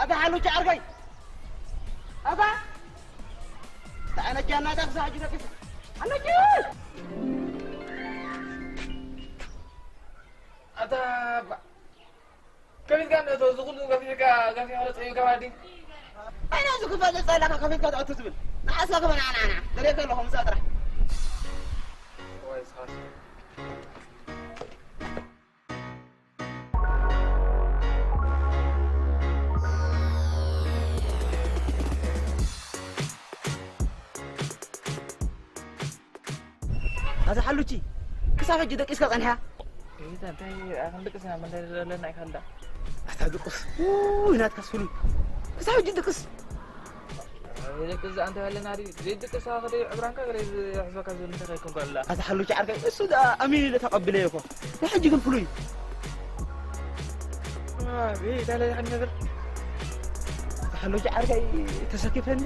ኣታ ሓሉቻ ዓርከይ! ኣታ! ኣነጃ እናታ ክሳዕ ሕጂ ደቂስ ኣነጂ! ኣታ ባ- ከቢድካ እንዶ እዚ ኩሉ ገፊሕካ ገፊሕ ክረጽእ እዩ ከባዲ። ኣይ ናዚ ክፈል ጸላካ ከፊልካ ትኣቱ ትብል። ንሓስካ ከመን ኣና ኣና ደልየካ ኣለኹ ምጻእ ጥራሕ። ወይ ስኻስ። ኣዛ ሓሉቺ ክሳብ ሕጂ ደቂስካ ጸኒሓ? እታ እንታይ ኣኽንድቅስ ኢና መንታይ ዘለና ኣይካልዳ። ኣታ ድቅስ ውይ ናትካስ ፍሉይ ክሳብ ሕጂ ድቅስ። ደቅስ ኣንተ ያለና ዲ ዘይድቅስ ከደ ዕብራንካ ገለ ዝሕዝበካ ዝብል እንታይ ከይኮን ከላ። ኣዛ ሓሉቺ ዓርከይ እሱ ደኣ ኣሚን ኢለ ተቐብለዮ እኮ ናይ ሕጂ ግን ፍሉይ። ኣቤት ኣለ ሓን ነገር። ኣዛ ሓሉቺ ዓርከይ ተሰኪፈኒ።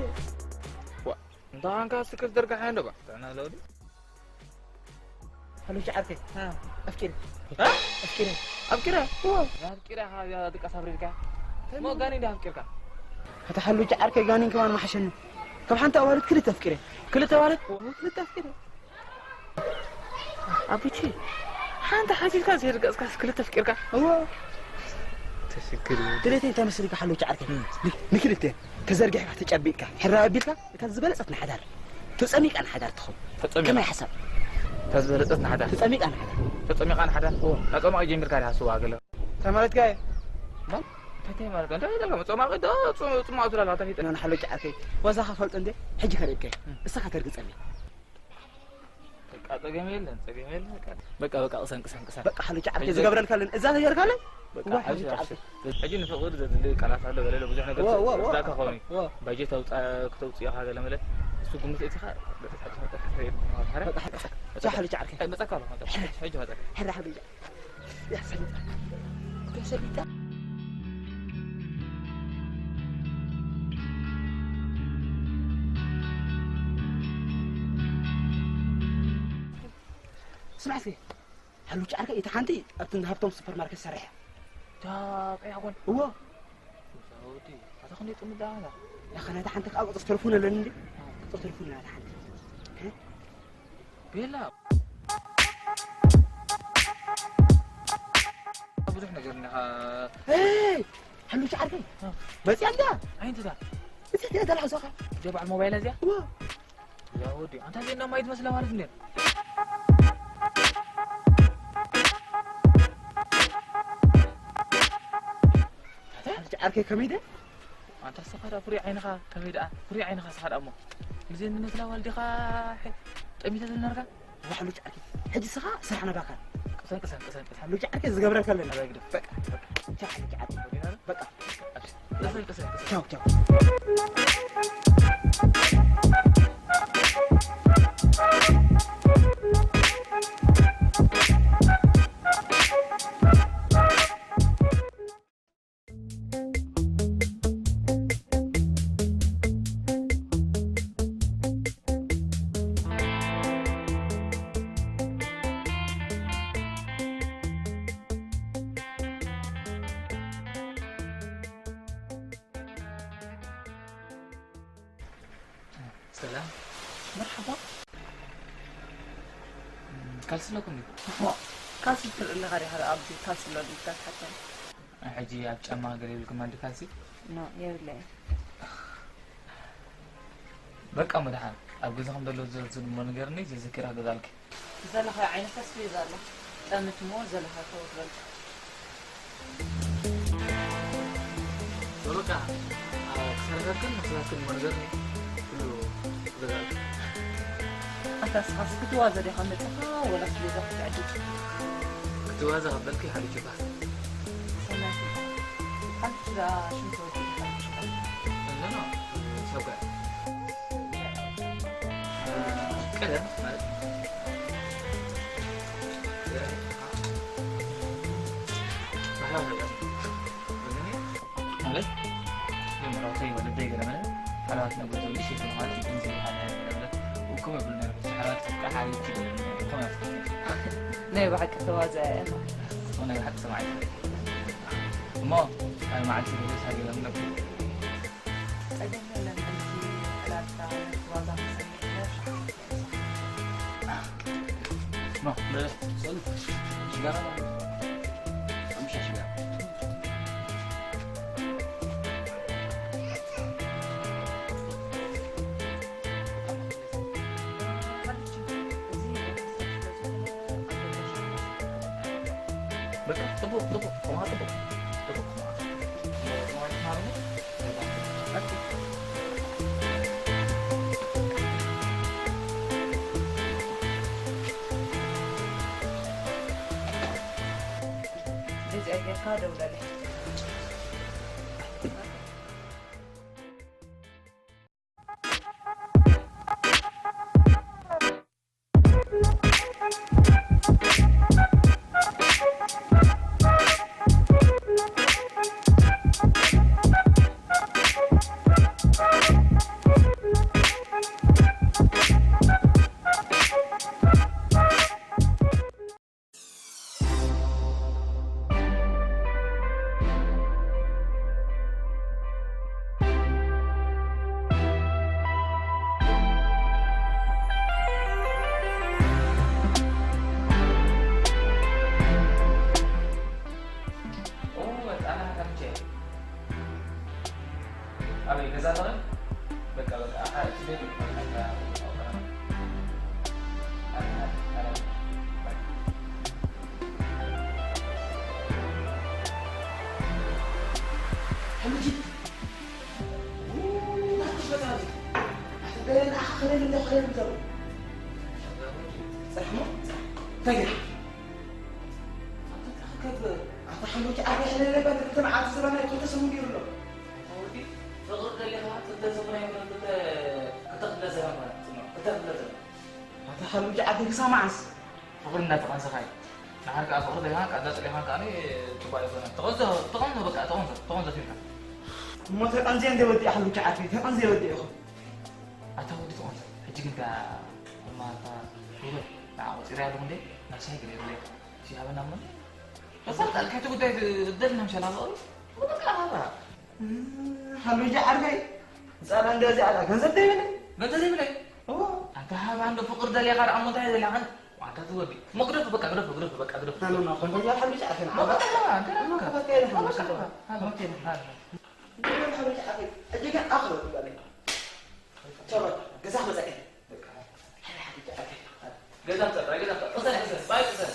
ዋ እንታ ኻንካ ስክፍ ደርጋሓ እንዶ ባ ጥዕና ለውዲ። ሓሉቺ ዓርከይ ኣፍቂረ ኣፍቂረ ኣፍቂረ ኣፍቂረ እዎ ኣፍቂረ ካብ ድቃስ ኣብሪድካ ሞ ጋኒ እንዲ ኣፍቂርካ ኣታ ሓሉቺ ዓርከይ ጋኒን ከማን ማሕሸኒ ካብ ሓንቲ ኣዋልድ ክልተ ኣፍቂረ ክልተ ኣዋልድ ክልተ ኣፍቂረ ኣቡቺ ሓንቲ ሓቲትካ ዘይርገጽካስ ክልተ ኣፍቂርካ እዎ ተሽግር ድሌተይ እንታይ መስልካ ሓሉቺ ዓርከይ ንክልተ ተዘርጊሕካ ተጨቢጥካ ሕራይ ኣቢልካ እታ ዝበለጸት ንሓዳር ተጸሚቃ ንሓዳር ትኸውን ተጸሚቃ። ከመይ ሓሳብ እታ ዝበለጸት ንሓዳር ተጸሚቃ ንሓዳር ተጸሚቃ ንሓዳር እዎ። ናጸማቂ ጀሚርካ ዲኻ ስዋ ገለ እንታይ ማለትካ እየ እንታይ ማለት እንታይ ይደልካ መጸማቂ ዶ ጽማቕ ትላላ ተፊጠ ና ሓሎ ጫዓተይ ዋዛ ከፈልጦ እንዴ ሕጂ ከርእየካ እየ እሳኻ ተርግጸኒ በቃ ጸገም የለን ጸገም የለን በቃ በቃ በቃ ቅሰን ቅሰን ቅሰን በቃ ሓሎ ጫዓተይ ዝገብረልካ ለን እዛ ተገርካለን በቃ ዋ ሓሎ ጫዓተይ ሕጂ ንፍቕሪ ዘድሊ ቃላት ኣሎ ገለ ብዙሕ ነገር ዋ፣ ዋ፣ ዋ። ዛካ ኾኒ ዋ። ባጀት ኣውጻ ከተውጽኦ ኢኻ ገለ መለ እሱ ግምት እቲኻ በቃ ሓሎ ጫዓተይ መጻካ ኣለኹ መጻካ ሕጂ መጻካ ሕራ ሓሎ ጫዓተይ ያሰሊጣ ያሰሊጣ ስማዕ እስኪ ሓሉች ዓርከይ እታ ሓንቲ ኣብቲ እንዳ ሃብቶም ሱፐርማርኬት ትሰርሕ እያ እታ ቀያ ጓል እዎ እዛ ወዲ ኣታ ክንደይ ጥምዳ ኣላ ያኸ ናይታ ሓንቲ ከዓ ቁፅር ተለፎን ኣለኒ እንዲ ቁፅር ተለፎን ናይታ ሓንቲ ቤላ ብዙሕ ነገር እንዲኻ ሓሉች ዓርከይ መፅያ እንዳ ዓይንትታ እዚኣ እቲኣ ተላዕሶኻ እዚኣ በዓል ሞባይል እዚኣ እዋ እዛ ወዲ ኣንታ ዜና ማይ ትመስላ ማለት እንደ ሓሉች ዓርከይ ከመይ ደ ኣንታ ስኻ ዳ ፍሩይ ዓይንኻ ከመይ ደኣ ፍሩይ ዓይንኻ ስኻ ደኣ እሞ ምዜ ንመስላ ዋልዲኻ ጠሚተ ዝነበርካ ዋሕሉጭ ዓርከይ ሕጂ ስኻ ስራሕ ናባካ ቅሰን ቅሰን ቅሰን ቅሰን ሓሉጭ ዓርከይ ዝገብረልካ ኣለና ኣበይ ግደፍ በቃ በቃ ቻ ሓሉጭ ዓርከይ ወዲና በቃ ቅሰን ቅሰን ቅሰን ቻው ቻው ሰላም መርሓባ ካልሲ ኣለኩም ድዩ? እሞ ካልሲ ትርኢ ኣለኻ ዲኻ ደኣ ኣብዚ ካልሲ ኣሎ ድዩ ኢልካ ትሓተኒ? ሕጂ ኣብ ጫማ ገለ የብልኩም ኣንዲ ካልሲ? ኖ የብለይን። በቃ እሞ ደሓን ኣብ ገዛኹም ዘሎ ዝዘዝን እሞ ንገርኒ ዘዘኪራ ገዛልኪ። ዘለኻዮ ዓይነት ኣስቤዛ ኣሎ ጠምት እሞ ዘለኻዮ ከውርደልካ። በቃ ክሰርሐክን ንክሰርሐክን መርገር ኩሉ ገዛል ኣንታ ስኻስ ክትዋዘ ዲኻ መጠኻ ወላ ኣስቤዛ ክትዕድግ ክትዋዘ ከበልኪ ሓሊችካ ሰናይ ሓንቲ ዛ ሽንት ወዲ ሓሊችካ ሰብጋ ቀደም ማለት ባህላዊ ነገር ማለት የምራውተይ ወለደይ ገለመለ ሓላዋት ነጎ ተውሊሽ የትምኳት ይግን ዘይሃለ ገለመለ ውኩም የብሉ ነርበስ ሓላዋት ፍቃ ሓሪት ይገለመለ ከመ ናይ ብሓቂ ተዋዘ ናይ ብሓቂ ሰማዒ እሞ ኣብ መዓልቲ ገለ ሳቢ ለምለም። ጸገም የለን፣ በቲ ዕላልካ ነቲ ዋዛ ክሰምዕ ኢለ ሸሓት እሞ፣ ንርኢ። ጽን። ሽጋራ። ሓሙሽተ ሽጋራ። በቃ፣ ጽቡቕ፣ ጽቡቕ፣ ከምኣ ጽቡቕ፣ ጽቡቕ፣ ከምኣ። ገዚኣ ጌርካ ደውለለይ። ኦ፣ በቃ፣ ኣና ከምቼ። ኣበይ፣ ገዛ ኣለኸ? በቃ፣ በቃ፣ ኣሓ፣ እቲ ደግ፣ በቃ፣ በቃ፣ በቃ። ኣና፣ ኣና፣ በቃ። ሕምጂ። ው፣ ናትሽ ገዛ እዚ። ኣቲ፣ ንኣኻ ክደል እንዶ ክደል እንዶ። ስራሕ እሞ፣ ስራሕ። እንታይ ገይርካ? ኣታ፣ ኣታ፣ ሓሎኪ ዓርከይ ሕለለባ፣ ክልተ መዓልቲ ዝረኣናዮ ክልተ ሰሙን ገይሩ ኣሎ። ኣታ ወዲ፣ ፍቕሪ ደሊኻ፣ ክልተ ሰሙን ኣይኮነን፣ ክልተ፣ ክልተ ክፍለ ዘመን ማለት ነው። ክልተ ክፍለ ዘመን። ኣታ ሓሎኪ ዓርከይ ክሳብ መዓስ? ፍቕሪ እንዳተቐንዘኻ እዩ። ንዓር ከኣ ፍቕሪ ደሊኻ፣ ከኣ እንዳጸሊኻን ከኣ ጽቡቕ ኣይኮነን። ተቐንዞ፣ ተቐንዞ፣ በቃ፣ ተቐንዞ፣ ተቐንዞ ፊልካ። እሞ ተቐንዜ እንደ ወዲእ ሓሎኪ ዓርከይ፣ ተቐንዜ ወዲእ ኢኹም። ኣታ ወዲ ተቐንዞ፣ ሕጂ ግን ከኣ እማ ኣታ ውበ፣ ንዓ ቆጺረ ኣለኹ እንዴ? ናብ ሻሂ ገለ ይብለካ። ሻሂ ሃበና እሞ። በዛ ቃል ከይትጉዳይ ትደልና ምሻል ኣበቕሪ? በቃ ሃባ። እም፣ ሃሎ፣ እያ ዓርከይ። ጻላ እንደዚ ኣላ፣ ገንዘብ ዘይብለይ? ገንዘብ ዘይብለይ? እዎ። ኣንታ ሃባ፣ እንዶ ፍቕሪ ደልያኻ ደኣ እሞ እንታይ ደልያኻ? ዋንታ ትወዲ። እሞ ግደፍ፣ በቃ ግደፍ፣ ግደፍ፣ በቃ ግደፍ። ኖ፣ ኖ፣ ኖ፣ ከምዚ ዝበለ ሓልቢሽ ዓርከይ ንዓ። በቃ፣ በቃ፣ ሃባ፣ ሃባ፣ ሃባ፣ ሃባ፣ ሃባ፣ ሃባ፣ ሃባ። እንዶ ዝበለ ሓልቢሽ ዓርከይ። ሕጂ ግን ኣኽብር ትበለኝ። ቻው፣ በቃ። ገዛ ክመጸካ እየ። በቃ። ገዛ ምጸእ፣ ጥራይ ገዛ ምጸእ። ቅሰን፣ ቅሰን፣ ባይ ቅሰን።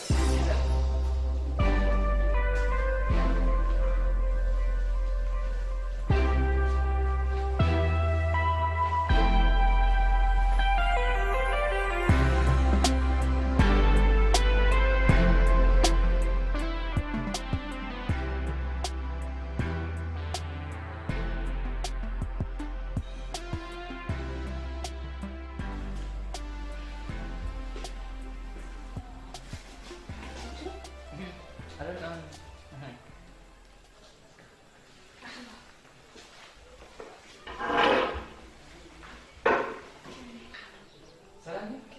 ሰላም ነሽ?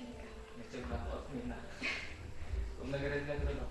መቸም ናፍቆትኩም ኢና። ቁም ነገር የለ ግርም ነው።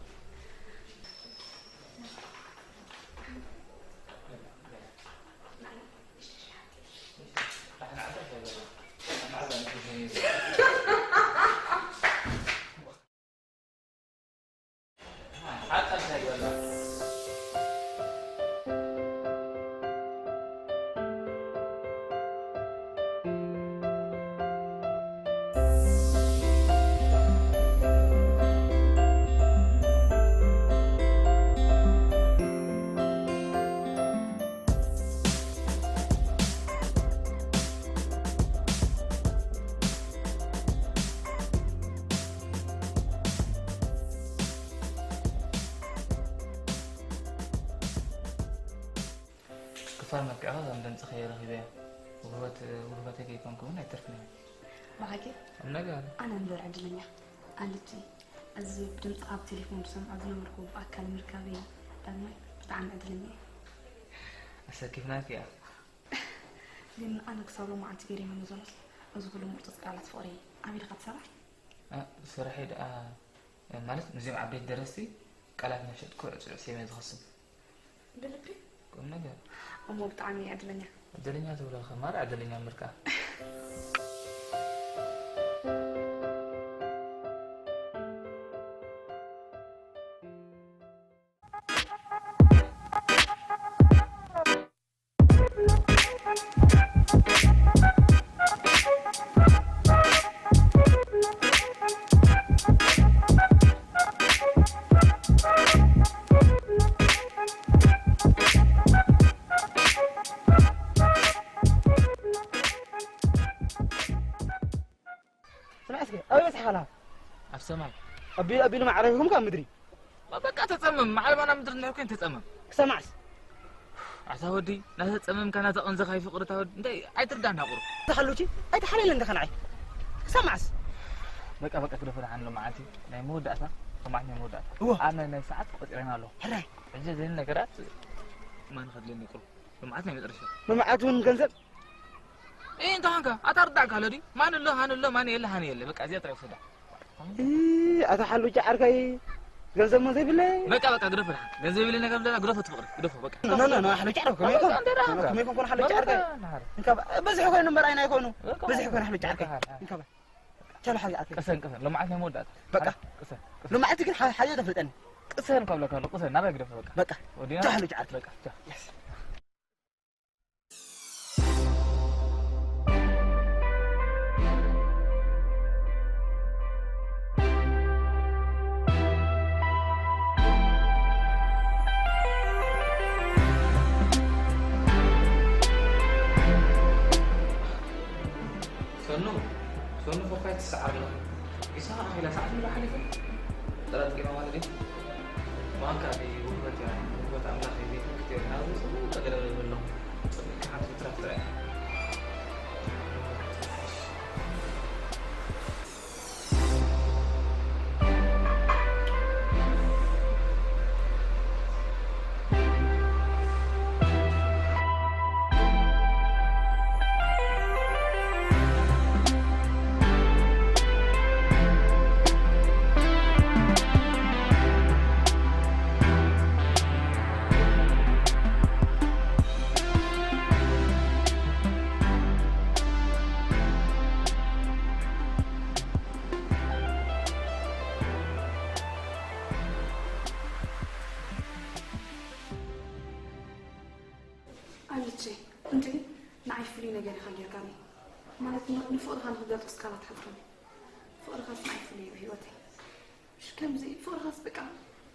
ክፋል መልክዕኻ ከም ድምፅኻ እየ ረኺበዮ። ውህበት፣ ውህበተይ ከይኮንኩ እውን ኣይተርፍን እየ። ብሓቂ? እምነጋ። ኣነ እምበር ዕድለኛ። ኣልቲ፣ እዚ ብድምፅኻ ኣብ ቴሌፎን ዝሰምዖ ዝነበርኩ ብኣካል ምርካበይ ዳግማይ ብጣዕሚ ዕድለኛ እየ። ኣሰኪፍናኪ እያ። ግን ኣነ ክሳብ ሎማዓንቲ ገይረ መመዘኖስ እዚ ኩሉ ምርፁፅ ቃላት ፍቕሪ ኣበይ ዲኻ ትሰርሕ? እ፣ ስርሐይ ደኣ፣ ማለት ምስዚኦም ዓበይቲ ደረስቲ ቃላት እናሸጥኩ ዕፁዕ ስም እየ ዝኸስብ። ብልቢ ቁም ነገር። እሞ ብጣዕሚ እየ ዕድለኛ። ዕድለኛ ትብሎ ከማር ዕድለኛ ምርካ። ስማዕ እስከ ኣበይ በፂሕኻ ኣለኻ? ኣብ ሰማይ ኣቢሉ ኣቢሉ ማዕረ ይኹም ካብ ምድሪ በቃ ተጸመም። ማዕረ ባና ምድሪ እንድሕር ኮይን ተጸመም። ክሰማዕስ ኣታ ወዲ ናተጸመምካ ናተቐንዘኻ ይፍቕርታ ወዲ እንታይ ኣይትርዳና ቁሩ። ተኸሉቲ ኣይተሓለለ እንደ ከነዓይ ክሰማዕስ በቃ በቃ ግደፈ ደሓን ሎማዓንቲ ናይ መወዳእታ ሎማዓንቲ ናይ መወዳእታ እወ። ኣብ ናይ ናይ ሰዓት ቆፂረና ኣሎ። ሕራይ ሕጂ ዘይን ነገራት ማን ከድለኒ ቁሩ ሎማዓት ናይ መጨረሻ መማዓት እውን ገንዘብ እይ እንተ ሃንካ ኣታ ርዳዕካ ኣሎ ድዩ ማን ኣሎ ሃን ኣሎ ማን የለ ሃን የለ በቃ እዚኣ ጥራይ ውሰዳ። እ፣ ኣታ ሓሉጫ ዓርከይ ገንዘብ ሞ ዘይብለይ በቃ በቃ ግደፈ ደሓን ገንዘብ የብለይ ነገር ደላ ግደፈ ትፍቕሪ ግደፈ በቃ። ኖ ኖ ኖ ሓሉጫ ዓርከይ ከመይ ይኹን በቃ እንተ ደኣ ከመይ ይኹን ሓሉጫ ዓርከይ እንካ በዝሕ ኮይኑ እምበር ኣይና ኣይኮኑ በዝሕ ኮይኑ ሓሉጫ ዓርከይ እንካ በል ቻሉ ሓሉጫ ዓርከይ ቅሰን ቅሰን ሎማዓት ናይ መወዳእታ በቃ ቅሰን ሎማዓቲ ግን ሓ- ሓየ ተፍልጠኒ ቅሰን ካብ ለካ ኣሎ ቅሰን ናበይ ግደፈ በቃ በቃ ወዲና ቻሉ ጫት በቃ ቻ ሰኑ ሰኑ ፈካይ ትሰዓር ኣለኹ። ኢሳ ኣኺላ ሰዓት ምሎ ሓሊፉ። ጠራጥቂማ ማለት እዩ። ማንካ ዲ ውግበት እያ ውግበት ኣምላኽ እዩ ቤት ምክት እዩ ናብ ዝጽቡ ተገለለ ዘሎ ጽብቅ ሓንቲ ትራፍ ጥራይ። ኣልቼ እንዴ ንዓይ ፍሉይ ነገር ኢኻ ጌርካኒ ማለት ን- ንፍቕርኻ ንክገልጾስ ቃላት ሓጽረኒ ፍቕርኻስ ንዓይ ፍሉይ እዩ ህይወተይ ከምዚ ፍቕርኻስ በቃ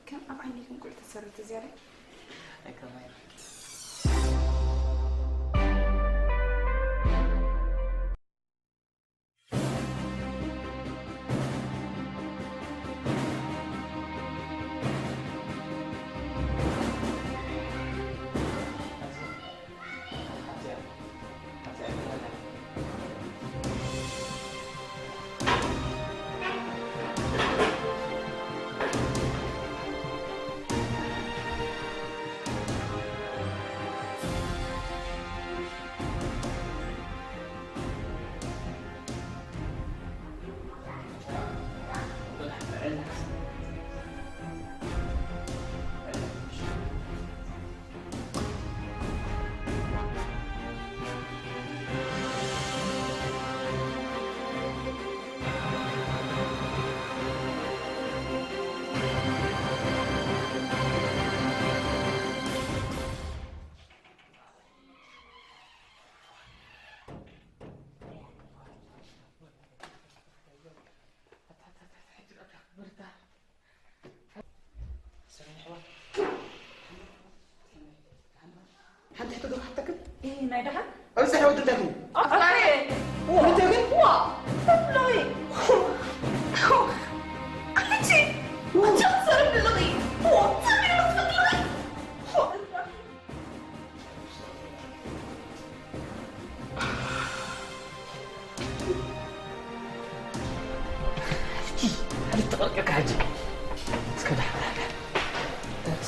ከም ኣብ ዓይነይ ከም ቁልዒ ተሰርተ ዝያዳይ ኣይከማይ ሓንቲ ሕቶ ዶ ክሓተክን ናይ ደሓን ኣብዚ ሕወት እንታይ ኩን ኣፍቃሪ ወንተ ግን ዋ ተብሎይ ኣቺ ኣቺ ትሰርብ ኣለኺ ዋ ተብሎ ትፈጥሪ እስኪ ሕልት ተቐርቅርካ ሕጂ እስከ ዳሕራዳ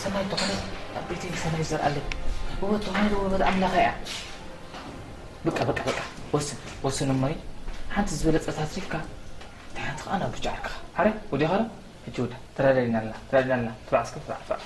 ሰናይ ተኾነ ኣብ ቤተይ ሰናይ ዘርኣለይ ውበት ተኾነ ውበት ኣምላኸ እያ በቃ በቃ በቃ ወስን ወስን እሞይ ሓንቲ ዝበለጸት ኣትሪፍካ እታ ሓንቲ ከዓ ናብ ብጫ ዓርክኻ ሓረ ወዲኻ ዶ ሕጂ ወዳ ተረዳዲና ኣለና ተረዳዲና ኣለና ትባዕ እስከ ትባዕ ትባዕ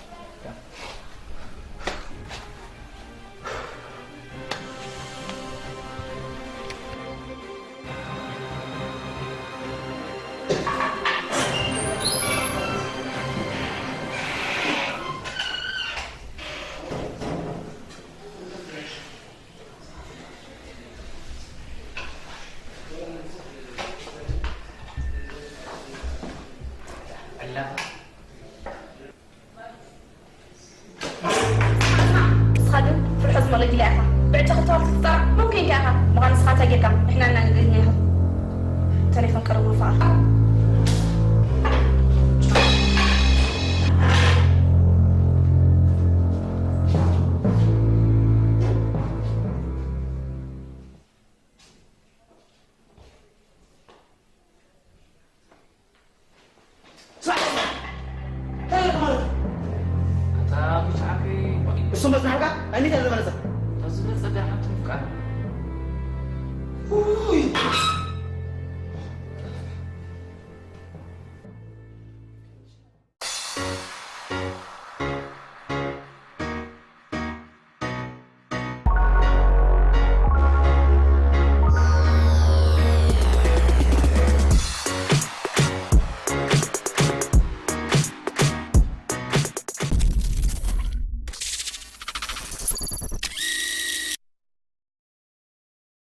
ተዋል ትፍጠራ ሙምኪን ከ ኢኻ ምዃን ንስኻ እንታይ ጌርካ ንሕና እና ንግድኛ ኢኻ ተሌፎን ቀረቡ ፈቓ ስራሕ እንታይ ኢልካ ማለት እዩ? ኣታ ብቻዓከይ እሱ መፅናሕካ ኣይኒት ያለ ማለት